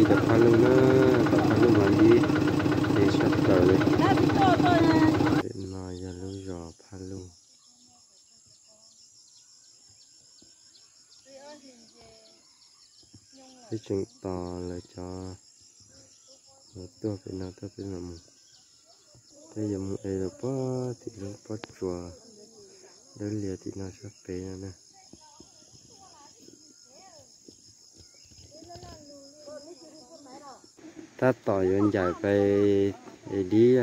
Cov phaj luj na, tom phaj luj mas dib ces sab plaws li. Pem no yog lub zos phaj luj. Peb tseem tos lawv cov tuaj pem no tuaj peb mam mus. Peb yuav mus ev lawm pob tim lub pob tsuas dawb lias tim no sab pem no na. Tab tom yuav ncaim pais ev dib,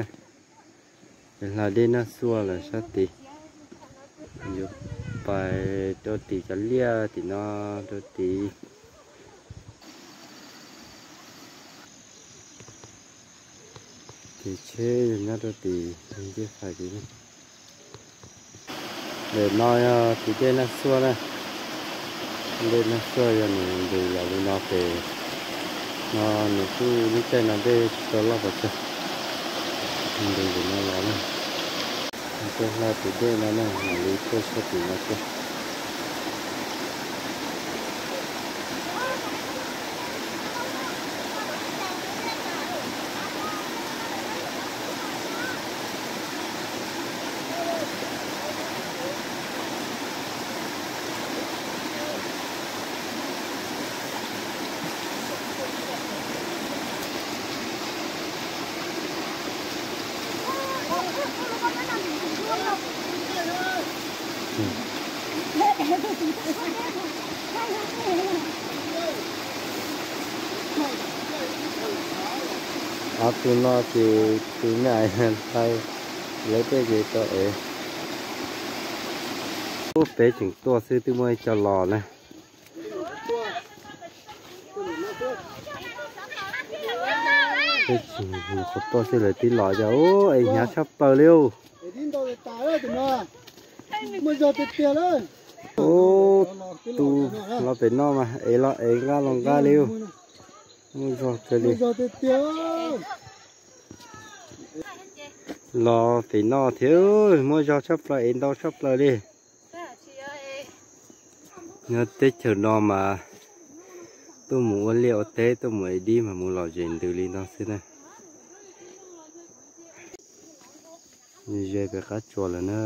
es hla dej Naj Xuaj lawm sab tid. Yuav pais rau tim cov liaj tim no, rau tim. Ces tsheb nyob rau tim nceb fais tid. Ntawm no yog tim dej Naj Xuaj na. Dej Naj Xuaj yog nws ntws los li no ces no nws kuj lub caij no dej tsis tau loj pes tsawg, ntws ntawm no los na. Tuaj hla tim dej no na, mam li tuaj sab tim no tuaj. Ob tug no ces tus me ntxhais lawv tej ces tau ev. Ub, peb tseem tuaj xwb twb muaj ib co los na. Peb tseem nyuam qhuav tuaj xwb lawv twb los, cas ub, es hnyav tshaj plaws li ub. Ub, tus los pem no mas es los es nqa los nqa li ub. Muaj zog kawg li. Los pem no thiab, muaj zog tshaj plaws, es ntau tshaj plaws li. Nyob teb chaws no mas tuaj mus ua liaj ua teb, tuaj mus ev dib mas mus lom zem ntws li no xwb na. Ze pem qab tsuas lawm na,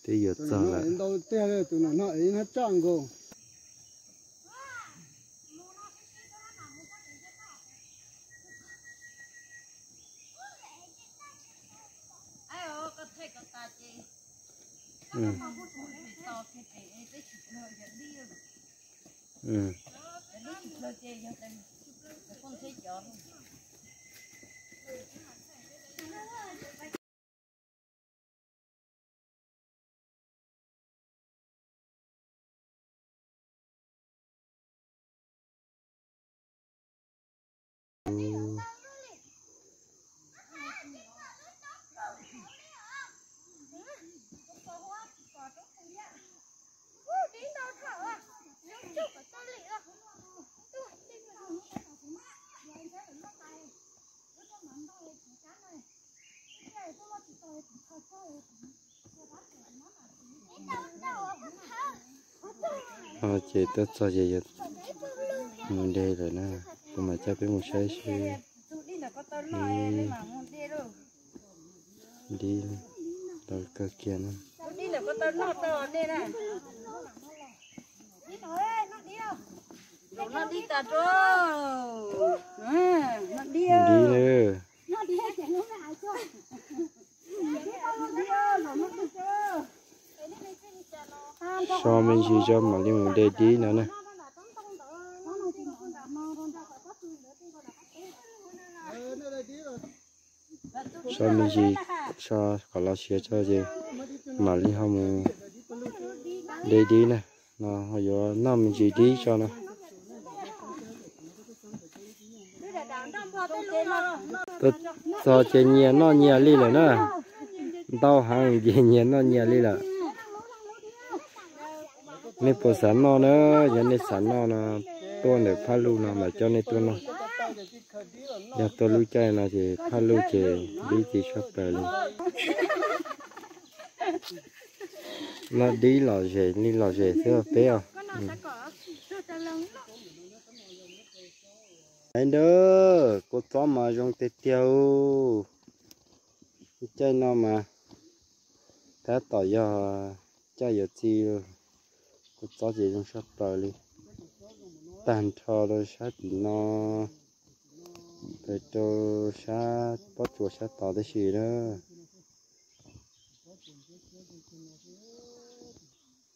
twb yuav txog lawm. Ces tuaj txog ces yuav mus de lawm na, kuv mam coj peb mus saib seb dib tau kawg kiag na. Dib na. So me ntsis tso mam li mus de dib no na. So me ntsis, so kom los siav tso ces mam li ho mus de dib na. No ho yuav noj me ntsis dib tso no. Tuaj txog ces nyias noj nyias li lawm na. Ntau heev ces nyias noj nyias li lawm. Nej puas xav noj na? Yog nej xav noj no, tuaj ntawm Phaj Luj no mas coj nej tuaj noj. Yog tuaj lub caij no ces Phaj Luj ces dib ci sab plaws li. Noj dib lom zem li lom zem xwb peb os. Hais ntawd kua txob mas zoo tiag tiag ub. Caij no mas tab tom yog caij yuav txiv, kua txob ces zoo tshaj plaws li. Tag nrho rau sab tim no, rau sab pob tsuas sab tod tib si na.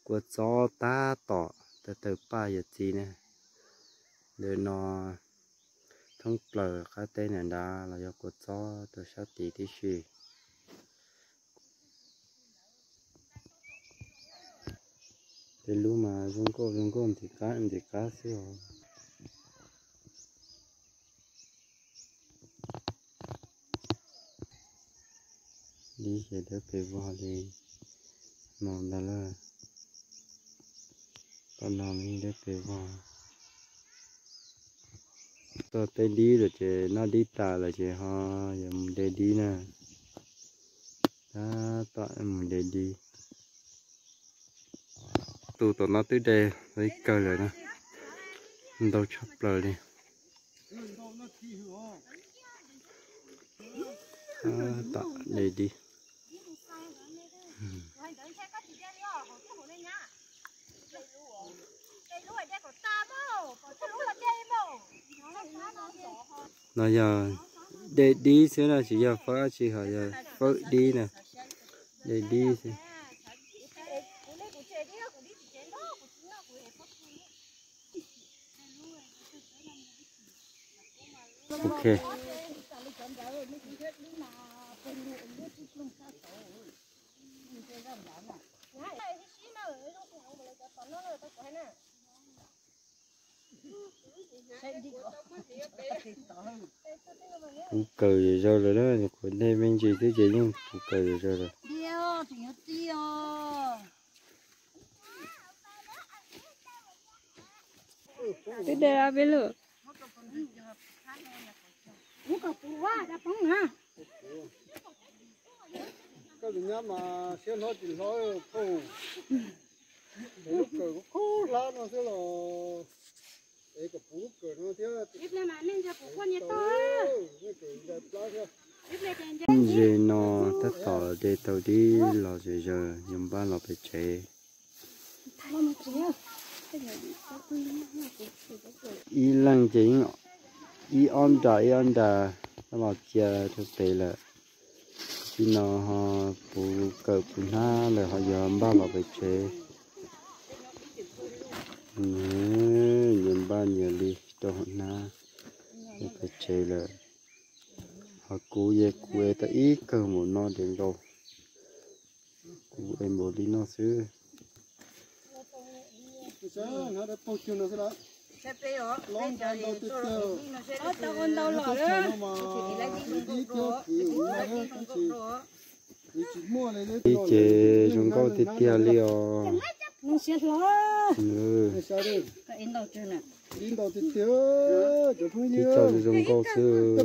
Kua txob tab tom tawg tawg paj yuav txiv na. Ntawm no thoob plaws qab teb ntawm nrad los yog kua txob rau sab tid tib si. Tej lub mas zoo nkauj zoo nkauj ntxim qab ntxim qab xwb os. Dib ces dawb pes vog li, no ntag lawm. Tom no dawb pes vog. Txog teb dib lawm ces noj dib tas lawm ces ho yuav mus de dib na. Tab tom mus de dib. Tus tom no twb de ib kawg lawm na, ntau tshaj plaws li. Tab tom de dib. No yog de dib xwb na, tsis yog fawb dab tsi, ho yog fawb dib na, de dib xwb. Ok. Puv kawm zom zaws lawm na, nyuam qhuav de me ntsis xwb ces yeej puv kawm zom zaws lawm. Twb de peb lub. Koj tus nyab mas siab hlob tsis hlob phauj. Puv lub kawm khaub hlab no xwb los es kom puv lub kawm no thiab. Ze no tab tom de tau dib los zom zaws, yuav npaj los pem tsev. Ib leeg ces yeej ib ob nra ib ob nra los cia rau pem lawm. Tsis no ho puv kawm puv hnab lawm ho yuav npaj los pem tsev. Nyias npaj nyias li rau hauv hnab los pem tsev lawm. Ho kuv ces kuv ev tau ib kawm npaum no ces nkaus. Kuv ev npaum li no xwb. Ib ce zoo nkauj tiag tiag li os. Ib co zoo nkauj xwb.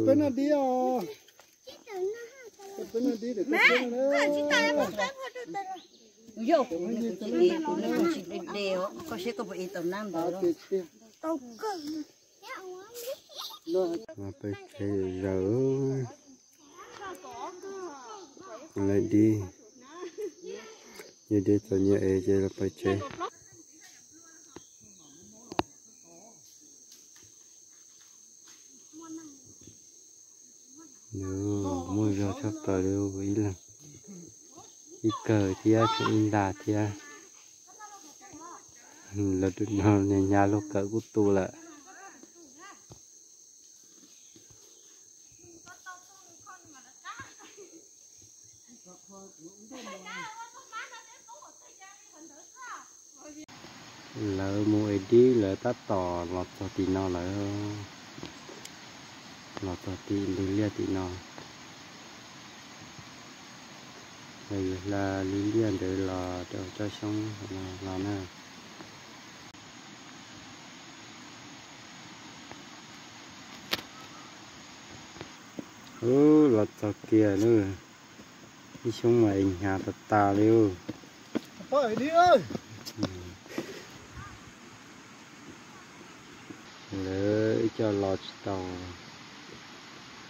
Peb tsev zaws, lawv dib, nyias de txom nyem es ces los pem tsev. Muaj zog tshaj plaws li ib leeg, ib kawm thiab tseem ib nra thiab. Lawv no hnyav luag kawm kuj tu lawm. Lawv mus ev dib lawv tab tom los txog tim no lawm, los txog tim ntug liaj tim no. Lawv yuav hla lub liaj ntawd los rau tsob xyoob no los na. Ub, los txog kiag lawm, ib xyoob mas hnyav tas tas li. Lawv Coj los tsis tau,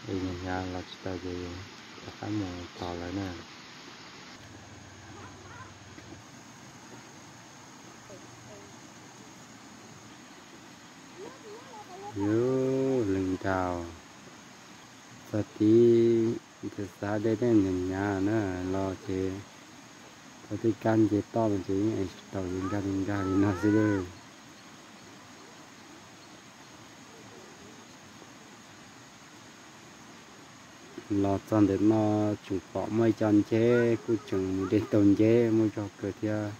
es hnyav los tsis tau ces rov qab mus tos lawv na. Yuav lees nraus txog tid, xav dej tej hnyav hnyav na, los ces tau tej kab nce toj no ces yeej es tsis tau li, nkag li nkag li no xwb. Los txog ntawm no tseem pom muaj ib co nceb kuj tseem mus de taug nceb, muaj zog kawg thiab,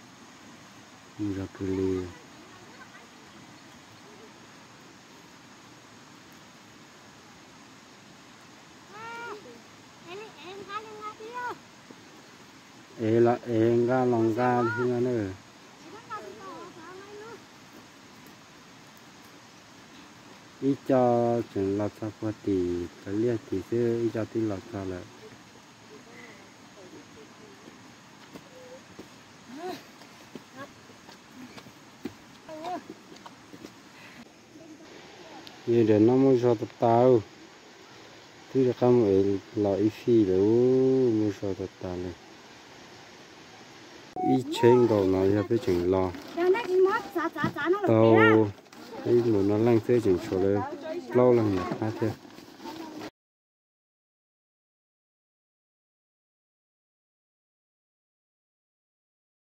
muaj zog kawg li. Es los es nqa los nqa li no na. Ib co tseem los txog puag tim cov liaj tim xwb, ib co twb los txog lawm. Yog ntawm no muaj zog tas tas, twb rov qab mus ev los ib fij lawm, muaj zog tas tas li. Ib tsheb nkaus no yog peb tseem los tau ib ntus no leej xwb tseem tshuav lawv plaub leeg nram qab thiab.